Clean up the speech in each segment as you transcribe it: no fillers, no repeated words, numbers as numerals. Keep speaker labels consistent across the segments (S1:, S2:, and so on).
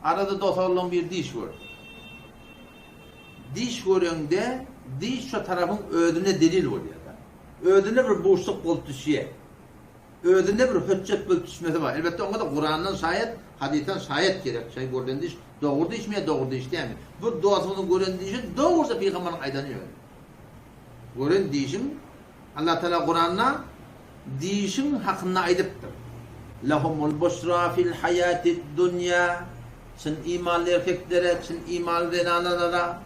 S1: Arada dos-oglanlaryň biri diş gördi. Diş göreňde, diş şo tarapyň özüne delil bolýar-da. Özüne bir buşluk bolup düşýär. Özünde bir hötjet bolup düşmesi bar. Elbetde oňa-da Kurandan şaýat, hadysdan şaýat gerek. Şeý görlen diş dogry dişmi ýa dogry diş dälmi? Bu dostumyzyň gören dişi dogruja pygamberiň aýdany ýöne. Gören dişiň Allah Taala Kuranda dişiň hakynda aýdypdyr. Lehumul buşra fil haýatid dunýa Çyn imanly erkeklere, çyn imanly zenanalara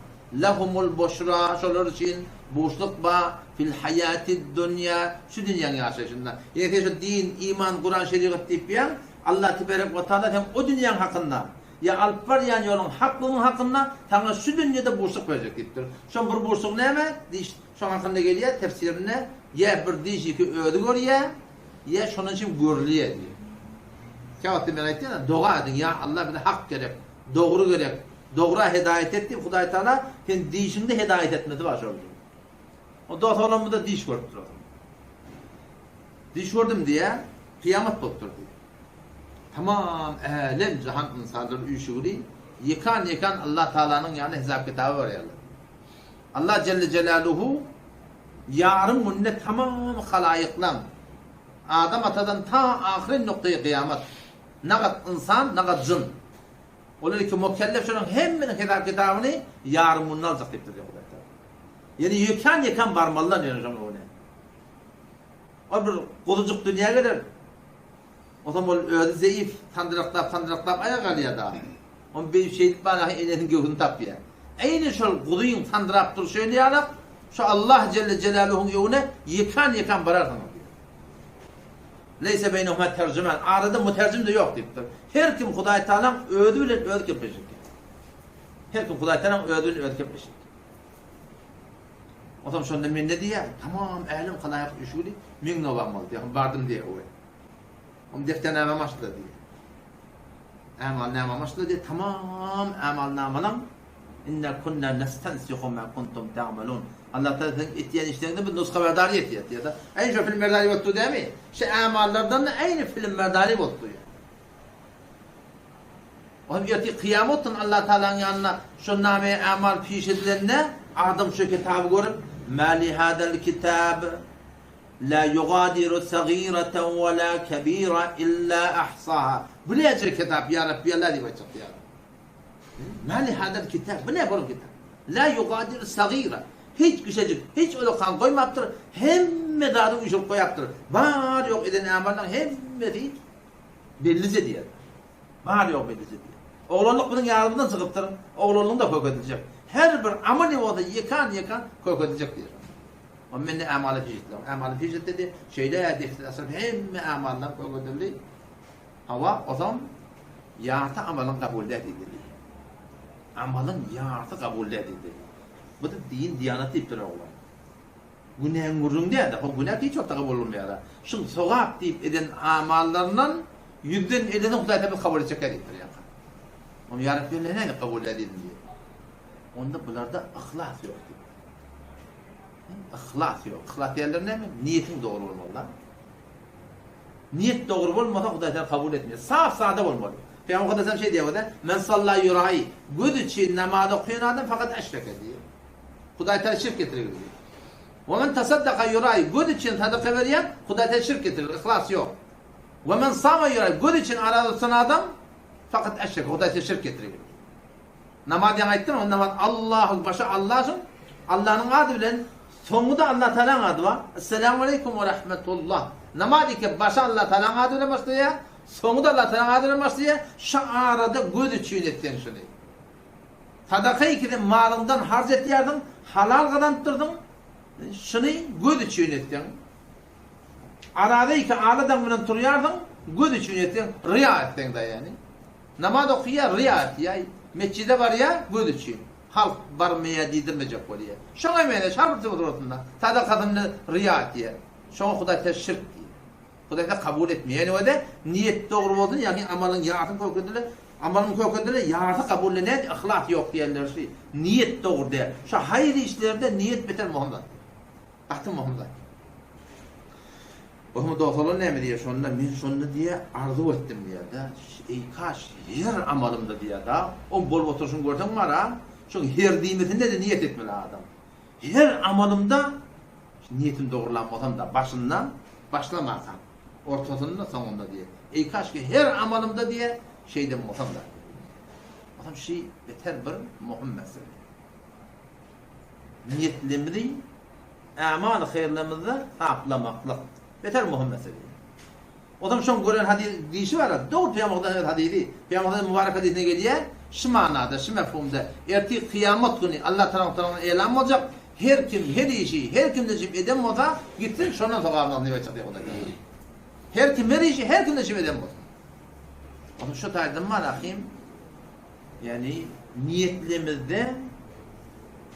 S1: Lehumul buşra, şolar üçin buşluk bar, fil haýatid dunýa, şu dünýäň ýaşaýşynda. Eger sen şu din, iman, Kuran, şerigat diýip ýaň, Allah teberek we taala seň o dünýäň hakynda, ýa alyp barýan ýoluň haklygyň hakynda saňa şu dünýede buşluk berjek diýipdir. Şoň bir buşlugy näme? Diş, şoň hakynda gelýär tefsirinde, ýa bir diş ýeke özi görýär, ýa şondan üçin görülýär diýýär. Käwagtda men aýtýan, doga ediň, ýa Allah bize hak gerek, dogry gerek, Dogra hedaýat et diýip Hudaý Taala sen dişiňde hedaýat etmesi bar şol. O dos oglanymyzda diş görüp dur. Diş gördüm diýä, kyýamat bolup dur diýä. Tamam älem jahan ynsanlar üýşügli ýekan ýekan Allah Taalanyň ýanyna hesap kitaba barýarlar. Allah Celle Celaluhu ýarym günde tamam halaýyklaň Adam atadan ta ahyry noktaýy kyýamat nagat ynsan nagat jyn Olar iki mukellef şolaryň hemmesiniň hesap-kitabyny ýarym günde aljak diýipdir diýýär Hudaý Tagala. Ýöne ýekan-ýekan barmalylar ýöne şoň öňüne. Ol bir guzujyk dünýä geler. Onsoň ol özi zeýif, sandyraklap-sandyraklap aýaga galýar da. Ony beýdip şeýdip banahy enesiniň göwsüni tapýar. Eýni şol guzyň sandyrap durşy ýalak, şo Allah jelle jelaluhuň öňüne ýekan-ýekan bararsyňyz diýýär. Leýse beýnehuma terjüman, arada müterjim-de ýok diýipdir. Her kim Hudaý Tagalaň özi bilen özi gepleşip. Her kim Hudaý Tagalaň özi bilen özi gepleşip. Onsoň şonda mende diýýär, tamam älem halaýyk üşügli, meň nobam boldy. Ýa bardym diýýär owe. Om defternamäm açdylar diýýär. Ämalnamam açdylar diýýär, tamam ämalnamalaň Inna kunna nestensihu ma kuntum ta'malun. Allah Taala siziň etýän işleriňizi biz nusgaberdary etýär diýýär. Eýni şo filmberdary bolup dur dämi? Şu ämallardan-da eýni filmberdary bolup durýar. Olam ertir kyýamat gün Allah Taalanyň ýanynda şo name-i amal piş edilende adam şu kitaby görüp, Ma li hadal kitab la yugadiru sagiratan we la kebira illa ahsaha. Bu näçe kitap ýa Rabbi Allah diýip aýtjak diýýär. Ma li hadal kitab, bu ne bolan kitap? La yugadiru sagira, hiç kişejik, hiç ulakan goýmapdyr, hemme zady üýşürip goýapdyr. Bar ýok eden amallaryň hemmesi bellije diýer. Bar ýok bellije diýer. Oglanlyk biziň ýadymyzdan çykypdyr, oglanlygyň-da kök ediljek. Her bir amaly bolsa ýekan-ýekan kök ediljek diýer. O mende amaly pişitler. Amaly pişit dedi, şeýle defter açylyp hemme amallar kök edildi. Hawa, ozam ýarty amalyň kabul däl diýdi. Amalyň ýarty kabul däl diýdi. Bu-da din, diýanat diýipdir oglan. Günäň gürrüň däl-de, ho günä hiç wagtda kabul bolmaýar-a. Şuň sogap diýip eden amallaryndan ýüzden ellisini Hudaý tarapy kabul etjek däl diýipdir ýaňky. Ony ýa Rabbi näme kabul däl diýdim diýip. Onda bularda yhlas ýok diýip. Yhlas ýok. Yhlas diýenler näme? Niýetiň dogry bolmaly-da. Niýet dogry bolmasa Hudaý seni kabul etmeýär. Saf sada bolmaly. Pygamber Mukaddes şeý diýýär, Men salla ýurai, göz üçin namaz okaýan adam fakat eşreke diýýär. Hudaý Taala şirk getirir diýýär. We men tasaddaka ýurai, göz üçin sadaka berýän Hudaý Taala şirk getirir, yhlas ýok. We men sama ýurai, göz üçin araza tutan adam fakat eşreke, Hudaý Taala şirk getirir. Namaz ýaňy aýtdym, o namaz Allahu başy Allah'yň, Allah'yň ady bilen soňy-da Allah Tagalaň ady bar. Esselamu aleýkum we rahmetullah. Namaz iki başy Allah Tagalaň ady bilen başlaýar, soňy-da Allah Tagalaň ady bilen başlaýar. Şu arada göz üçin etseň şuny. Sadaka ikisi malyňdan harç etýärsiň, halal gazanypdyrsyň, şuny göz üçin etseň. Arada iki aladaň bilen turýarsyň, göz üçin etseň, ryýa etseň-de ýagny. Namaz okaýar, ryýa etýär, metjide barýar, göz üçin. Halk barmaýar diýdirmejek bolýar. Şoňa meňzeş her bir suratynda sadakasyny ryýa etýär. Şoňa Hudaý Taala şirk diýýär. Hudaý Taala kabul etmeýär. Ýöne özi niýet dogry bolsun, ýagny amalyň ýarysy kökedile, amalyň kökedile, ýarysy kabul näme yhlas ýok diýenleri şu. Niýet dogry däl. Şu haýyr işlerde niýet beter möhüm zat. Gaty möhüm zat. Oňa dogsalar näme diýýär şonda, men şonda diýýär, arzuw etdim diýýär-de, eý kaş, her amalymda diýýär-de, oň bolup oturyşyny görseň bar-a, şoň her diýmesinde-de niýet etmeli adam. Her amalymda niýetimi dogrulan bolsam-da, başynda başlamakam, ortasynda, soňunda diýýär. Eý kaşki her amalymda diýýär, şeýden bolsam-da diýýär. Onsoň şi beter bir möhüm mesele. Niýetlerimizi ämaly haýyrlarymyzda saplamaklyk beter möhüm mesele. Ozam şoň gören hadys diýşi bar, dogry Pygamberimiziň öz hadysy. Pygamberimiziň mübarek hadysynda gelýär, şu manada, şu mefhumda, ertir kyýamat güni Allah tarapyndan elan boljak, her kim her işi her kimden şip eden bolsa, gitsin şondan sogabyny alsyn diýip aýtjak diýip Hudaý Tagala. Her kim her işi her kimden şip eden bolsa. Onuň şu taýdan bar ahim, Ýagny niýetlemizde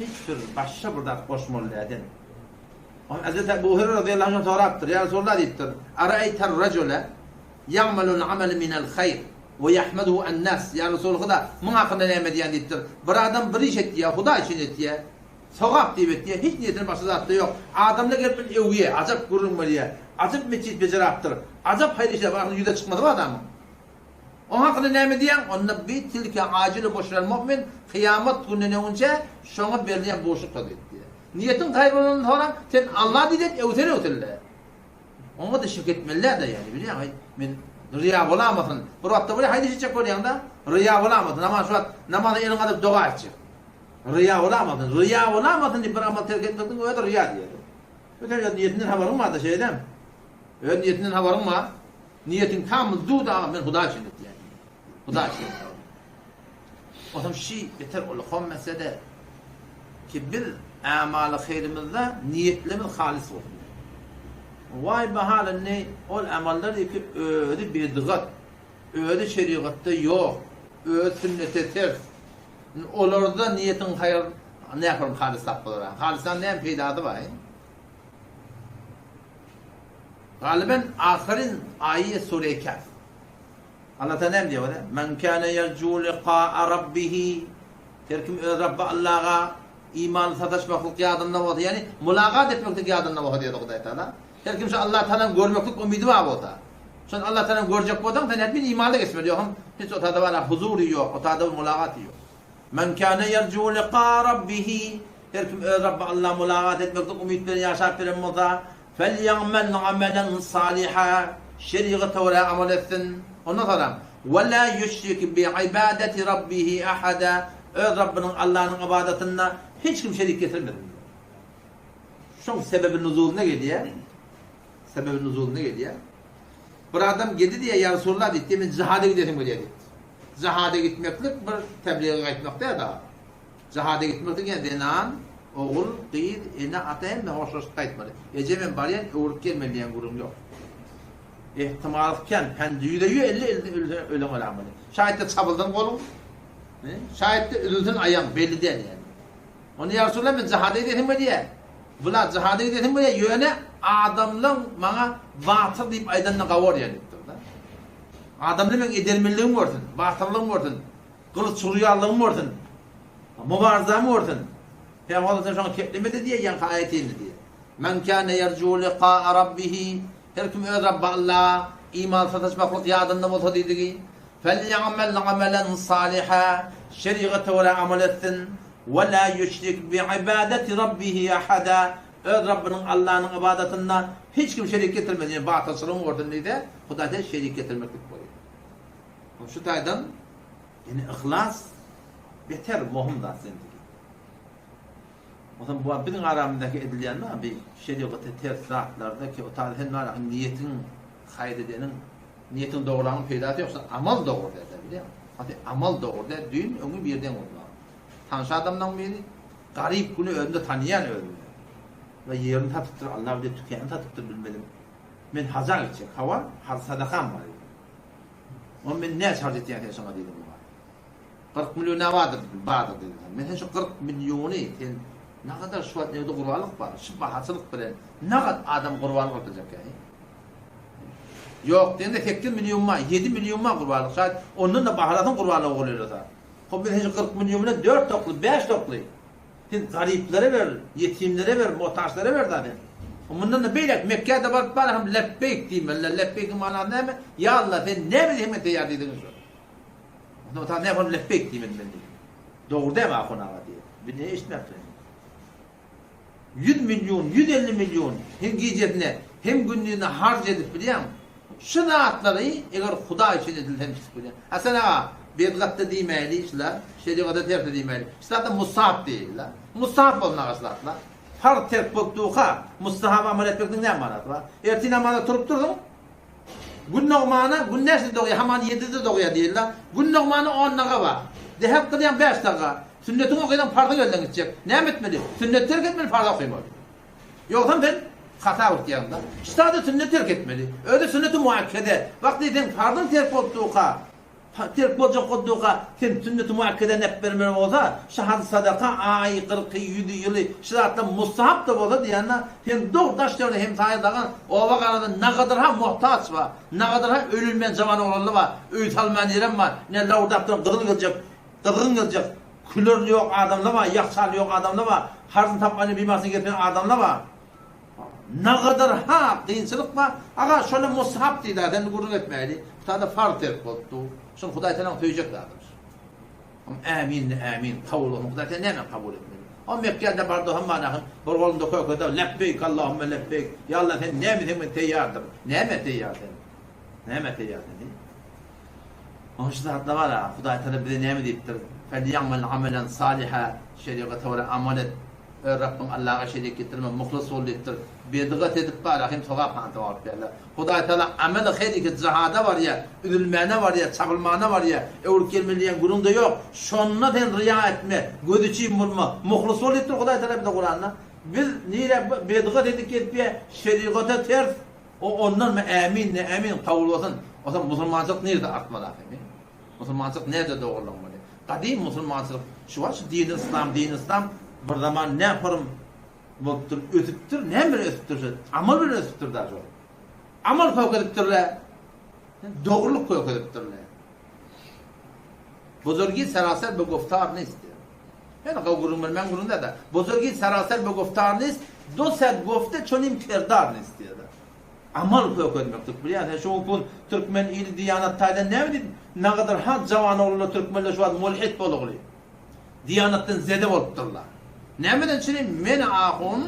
S1: hiç bir başga bir zat goşmaly däden. Onuň Hezreti Ebu Hureyre razyýallahu anh sorapdyr, Ýa Resulallah diýipdir, Araeýter rejule ýa'melul amale minel haýr we ýahmeduhu en-nas, Ýa Resulhuda, muň hakynda näme diýýäň diýipdir. Bir adam bir iş etýär, Hudaý üçin etýär, sogap diýip etýär, hiç niýetinde başga zatda ýok. Adamlar gelip muny öwýär, ajap gürrüň berýär, ajap metjit bejerapdyr, ajap haýyr işler bar, ahyry ýüze çykmasy bar adamyň. Oň hakynda näme diýýäň? Onda bi tilke ajilu buşral mu'min, kyýamat gününden öňünçä şoňa berilýän buşlukdyr diýip diýýär. Niýetiň haýyr bolanyndan soňra sen Alla diýip et, öwsen öwsünle. Oňa-da şirk etmeli däl-de ýagny, bilýäňmi, aý, men ryýa bolamasyn. Bir wagtda bolýar, haýyr iş etjek bolýaň-da, ryýa bolamasyn. Namaz şu wagt namaza eliňi galyp doga etjek. Ryýa bolamasyn, ryýa bolamasyn diýip bir amal terk etmekligiň özi ryýa diýýär. Öten öz niýetinden habaryň bar-da şeýdem. Öz niýetinden habaryň bar. Niýetiň kamyl dur aga men Hudaý üçin etýän diýýär. Hudaý üçin etýän. Onsoň şi beter uly hom mesele ki biz ämaly haýrymyzda niýetlerimiz halys bolsun. Waý bahal indi ol amallar ki özi bidgat, özi şerigatda ýok, özi sünnete ters. Olarda niýetiň haýyr nähili halyslap bolar? Halysdan näme peýdasy bar? Galyben ahyryn aýy sure Kehf. Allah Taala näme diýýär? Men kana yerju liqa'a rabbih Her kim öz Rabby Allaha imanly sataşmaklyk ýadynda bolsa, ýagny mulagat etmeklik ýadynda bolsa diýýär Hudaý Taala. Her kim şu Allah Taalany görmeklik umydy bar bolsa, şony Allah Taalany görjek bolsaň, sen hetmin imanly geçmeli, ýogsam hiç o tada bara huzury ýok, o tada mulagaty ýok. Men kana yerju liqa'a rabbih Her kim öz Rabby Alla mulagat etmeklik umyt bilen ýaşap ýören bolsa, Felýa'mel amelen saliha, şerigata görä amal etsin. Ondan soňra, Ve la ýüşrik bi ibadeti Rabbihi ahada, öz Rabbynyň Allanyň ybadatynda hiç kim şerik getirmesin diýýär. Şoň sebebi nuzulyna gelýär. Sebebi nuzulyna gelýär. Bir adam geldi diýýär, Ýa Resulallah diýdi, men jihada gidesim gelýär diýdi. Jihada gitmeklik bir teblige gaýtmak däl-de. Jihada gitmek diýen zenan, ogul, gyz, ene, ata hemme hoşlaşyp gaýtmaly. Ejemem barýan, öwrüp gelmeli diýen gürrüň ýok. Ehtimaly kän, pendi ýüze ýü 50 elde ölse ölen galamaly. Şaýatda çabylsyn goluň, şaýatda üzülsin aýagyň, belli däl ýani. Onda ýa Resulallah men jihada gidesim gelýär. Bula jihada gidesim gelýär, ýöne adamlaň maňa batyr diýip aýdanyna gawarýan diýipdir-de. Adamlar meň edermenligimi görsün, batyrlygymy görsün. Gylyç urýanlygymy görsün. Mubarzamy görsün. Pygamber sen şoňa keplemede diýýär, ýaňky aýat indi diýýär. Men kâne yerju liqâ'a rabbihi Her kim öz Rabby Allaha iman sataşmaklyk ýadynda bolsa diýdigi, felýa'mel amelen saliha şerigata görä amal etsin, we la ýüşrik bi ibadeti rabbihi ahada öz Rabbynyň Allanyň ybadatynda hiç kim şerik getirmesin, ýagny batyrçylygyny görsün diýse, Hudaý sen şerik getirmeklik bolýar. Şu taýdan ýene yhlas beter möhüm zat zendigi. Onsoň bu biziň aramyzdaky edilýän bar bir şerigata ters zatlarda ki o taýda sen bar niýetiň haýyr edeniň niýetiň dogrulanyn peýdasy ýok sen amal dogry däl bilýäňmi? Hadi amal dogry däl düýn öňi birden boldy. Tanyş adamlaň biri garyp güni özünde tanýan özüni. We ýerini satypdyr Allah bilir tükanyny satypdyr bilmedim. Men haja gitjek hawa haj sadakam bar. Onda men näçe harç etýän sen şoňa diýdim oňa. 40 million nä bardyr diýdim, bardyr diýdi. Men sen şu 40 milliony sen nagadar şu wagt evde gurbanlyk bar, şu bahaçylyk bilen nagat adam gurbanlyk alyp biljek ýa. Ýok diýende 8 million ma, 7 million ma gurbanlyk. Şaýat ondan da bahalasyň gurbanlyk bolýar. Hop men sen şu 40 million bilen 4 tokly, 5 tokly. Sen garyplara ber, ýetimlere ber, muhtaçlara ber zaten. Mundan-da beýläk Mekgä-de baryp bar hem lebbeýk diýmeliler. Lebbeýkiň manasy näme? Ýa Allah, sen näme diýseň men taýýar diýdigiň şo. Onda ta näme bolup lebbeýk diýmeli men diýdi. Dogry dämi ahun aga diýdi. Bir ne eşitmäpdir. 100 million, 150 million hem gijesine, hem gündizine harç edip bilýäň. Şu zatlary eger Hudaý üçin edilse hem çykyp bilýän. Hasan aga, bedgatda diýmäýli şular, şerigata tersi diýmäýli. Şu zatlar musahap diýilýär. Musahap bolsun aga şu zatlar. Farz terk bolup durka, mustahaba amal etmekniň näme manasy bar? Ertir namaza turup dursuň, Gün dogmana, Gün näçede dogýar, hamana ýedide dogýar diýildi. Gün dogmana on daga bar. Dehep kylýaň bäş daga. Sünnetiňi okaýsaň parzyň elden gitjek. Näme etmeli? Sünneti terk etmeli, farzy okymaly. Ýogsam sen hata gitýäň-da. Ştada sünnet terk etmeli. Özi sünneti muakkede. Wagt diýseň farzyň terk bolup durka, Terk boljak bolduka, sen sünneti muakkede nep bermeli bolsa, şu hajy sadaka, aýy, kyrky, ýüzi, ýyly, şu zatlar mustahap-da bolsa diýende, sen dog daş döwre hemsaýa dagan, oba garada nagadyr-ha muhtaç bar, nagadyr-ha ölülmeýän jawan oglanly bar, öý salmaýan ýerem bar, ine lawurdap duran gyzyl geljek, gyzgyn geljek, küler ýok adamlar bar, ýakçaly ýok adamlar bar, harjyny tapman bimasyny gezmeýän adamlar bar. Nagadar ha kynçylyk bar. Aga şony mushap diýdi sen gürrüň etmäýli. Sada farz terk bolupdy. Şuny Hudaý tagalaň söýjek zadydyr. Ämin ämin kabul bolsun Hudaý tagala näme kabul etmeli. O Mekgede bardy hamma bir golunda kökede lebbeýk Allahümme lebbeýk. Ýa Allah sen näme diýseň men teýýardyr. Näme teýýar sen? Näme teýýar sen? Onuň şu zatlar bar a, Hudaý Tagala bize näme diýipdir? Felýamal amelen saliha, şerigata görä amal et. Öz Rabbyň Allaha şerik getirme, muhlis bol diýipdir. Bedgat edip bar-a, hem sogap han sogap berler. Hudaý Tagala ameli haýr iki jihada barýar, üzülmäne barýar, çapylmana barýar, öwrüp gelmeli diýen günüň-de ýok. Şonda sen ryýa etme, göz üçin bolma, muhlis bol diýipdir Hudaý Tagala bize Kuranda. Biz nirä bedgat edip gelip ýa şerigata ters, O ondanmy ämin ne ämin kabul bolsun. Ozan musulmançylyk nirde artmaly ahyry? Musulmançylyk nirde dogrulanmaly? Gadym musulmançylyk şu wagt şu dini yslam dini yslam bir zaman ne horum bolupdyr ösüpdir näme bilen ösüpdir şu amal bilen ösüpdir da şu. Amal kök edipdirler. Dogrulyk kök edipdirler. Buzurgi seraser be goftar nist. Ýöne gowy gürrüň bermäň gürrüň däl-de. Buzurgi seraser be goftar nist, do sed gofte çonim kerdar nist diýýär-de. Amal kökelmeklik bilýän sen şu gün türkmen ili diýanat taýdan näme diýip nagadyr ha jawan oglanlar türkmenler şu wagt mulhit bolugly. Diýanatdan zede bolupdyrlar. Nämeden çyny men ahun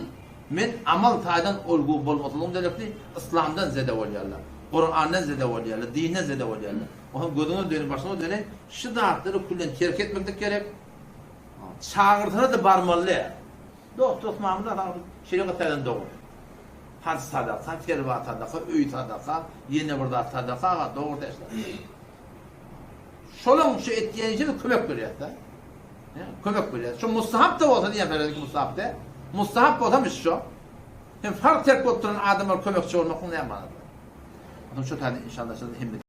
S1: men amal taýdan olgu bolmaslygym sebäpli yslamdan zede bolýarlar. Kurandan zede bolýarlar, dinden zede bolýarlar. Oňa gözüňe döneýin, başyňa döneýin, şu zatlary küllen terk etmeklik gerek. Çagyrsalar-da barmaly däl. Dost, dost mamla saglyk, şerigat taýdan dogry. Haj sadaka, serwa sadaka, öý sadaka, ýene bir zat sadaka, aga, dogry däl. Şolaň şu etýän işine kömek berýär-de. Kömek berýär. Şu mustahap da bolsa diýen sebäbi mustahap däl. Mustahap bolsa şu. Hem farz terk bolup duran adamlar kömekçi bolmaklygyň näme manysy bar? Şu taýdan inşallah hemme.